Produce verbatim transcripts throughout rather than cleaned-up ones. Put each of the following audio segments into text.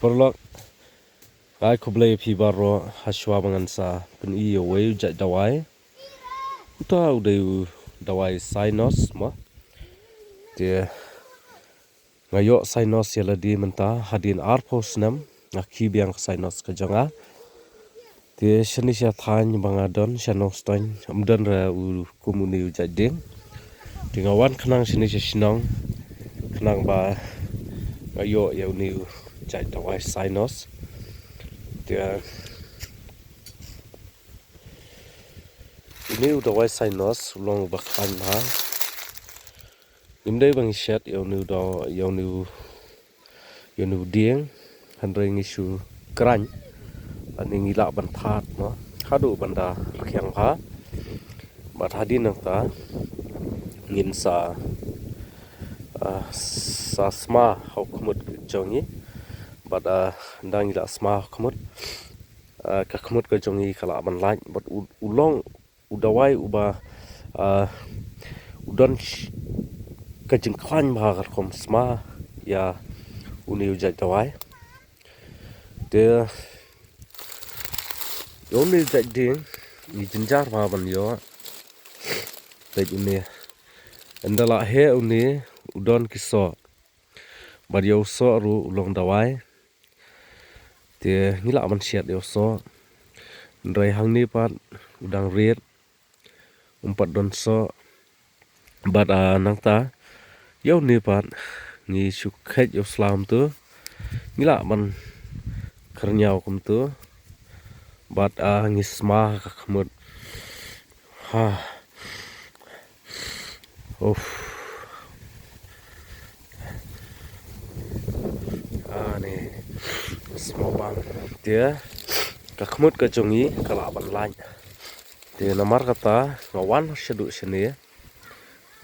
Paralok, ai khublei phi baroh. Hashwa ba ngan sa pyni ïa uwei u jait dawai. Uta u dei u dawai Sinus mo. Te nga ïoh Sinus ïa lade mynta hadien arphew snem nga khie biang ka Sinus ka jong nga. Te shane sha thaiñ ba nga don sha Nongstoiñ ym don re u kum une u jait dieng. Te nga wan khnang shane sha shnong khnang ba nga ïoh ïa une u jait dawai Sinus. Te une u dawai Sinus u long uba khlaiñ bha. Ngim dei ba ngi shet ïa une u daw ïa une u ïa une u dieng. Hynrei ngi shu khraiñ lane ngi lah ban thad mo haduh ban da rkhiang bha. Bad hadien nangta ngin sa ah, sa sma ha u khmut jong ngi. Bad ah, nda ngi lah sma ha u khmut, ah, ka khmut ka jong ngi ka lah ban lait bad u, u long u dawai uba ah, u don sh- ka jingkhlaiñ bha ka rukom sma ïa une u jait dawai. Te ïa une u jait dieng ngi jynjar bha ban ïoh. Te une ynda lah heh une u don ki soh. Bad ïa u soh ruh u long dawai. Te ngi lah ban shet ïa u soh. Hynrei hangne pat u dang rit. Um pat don soh. Bad ah, nangta ïa une pat ngi shu kheit ïa u sla kumtu. Ngi lah ban khyrñiaw kumtu. Bad ah, ngi sma ha ka khmut. Ha. Uff. Ah, ne. Sma bang. Te ka khmut ka jong ngi ka lah ban lait. Te namar kata nga wan shaduh shane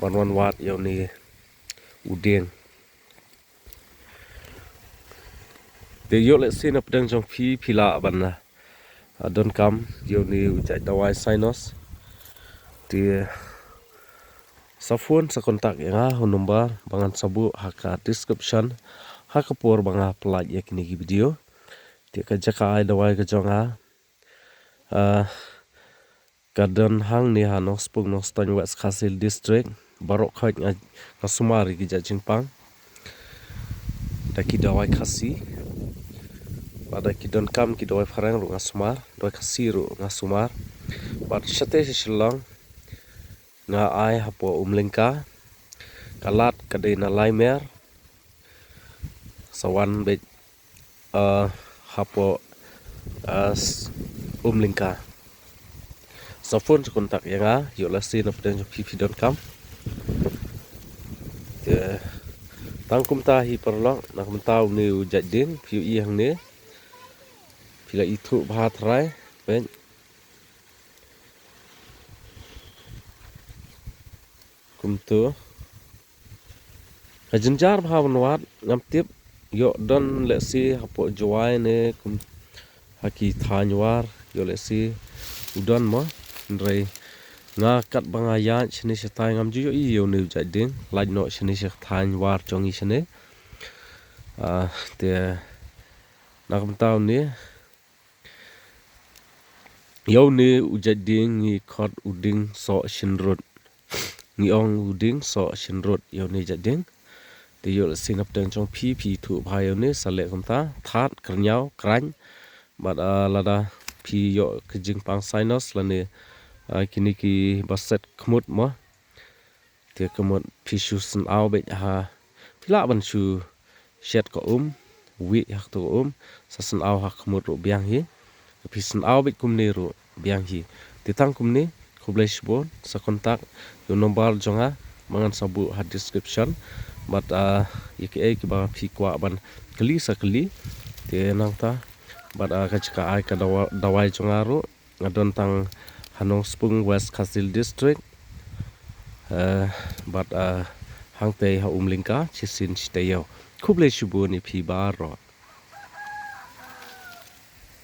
ban wan wad ïa une u dieng. Te ïoh lehse na pdeng jong phi phi lah ban ah, donkam ïa une u jait dawai Sinus. Te sa phone sa contact ïa nga ha u number ba ngan sa buh ha ka description ha ka por ba nga pyllait ïa kine ki video. Te ka jaka ai dawai ka jong nga ah, ka don hangne ha Nongspung Nongstoiñ West Khasi Hills District. Baroh khoit nga, nga sumar ïa ki jait jingpang da ki dawai Khasi. Bad da ki donkam ki dawai phareng ruh nga sumar, dawai Khasi ruh nga sumar. Bad shatei sha Shillong nga ai hapoh Umlyngka. Ka lad ka dei na lai mer. Sa wan beit ah, hapoh ah, s- Umlyngka. Sa phone sa contact ïa nga ïoh lehse na pdeng jong phi phi donkam. Te tang kumta hi paralok, na kumta une u jait dieng phi ïohi hangne. Phi la ithuh bha trai. Peit kumtu. Ka jynjar bha ban wad ngam tip. Ïoh don lehse hapoh Jowai ne kum ha ki thaiñ War ïoh lehse u don mo. Hynrei nga katba nga ïaid shane shatai ngam ju ïohi ïa une u jait dieng. Lait noh shane sha thaiñ War jong ngi shane. Ah, te na kumta une Ïa une u jait dieng ngi khot u dieng soh shin rut. Ngi ong u dieng soh shin rut ïa une jait dieng. Te ïoh lehse na pdeng jong phi phi ithuh bha ïa une, sa leh kumta, thad, kyrñiaw, khraiñ. Bad, ah, lada phi ïoh ka jingpang sinus lane, ah, kine kiba set khmut mo. Te ka mut phi shu synaw beit ha, phi lah ban shu shet ka um, wieh ha kato ka um, sa synaw ha khmut ruh biang hi. Phi synaw beit kumne ruh biang hi. Te tang kumne, khublei shibun, sa contact ïa u number jong nga, ba ngan sa buh ha description. Bad, ah, ïa kiei kiba phi kwah ban kylli sa kylli. Te nangta, bad, ah, ka jaka ai ka dawa-, dawai jong nga ruh. Nga don tang ha Nongspung West Khasi Hills District. Eh, bad, eh, hangtei ha Umlyngka, shisien shi taïew. Khublei shibun ïa phi baroh.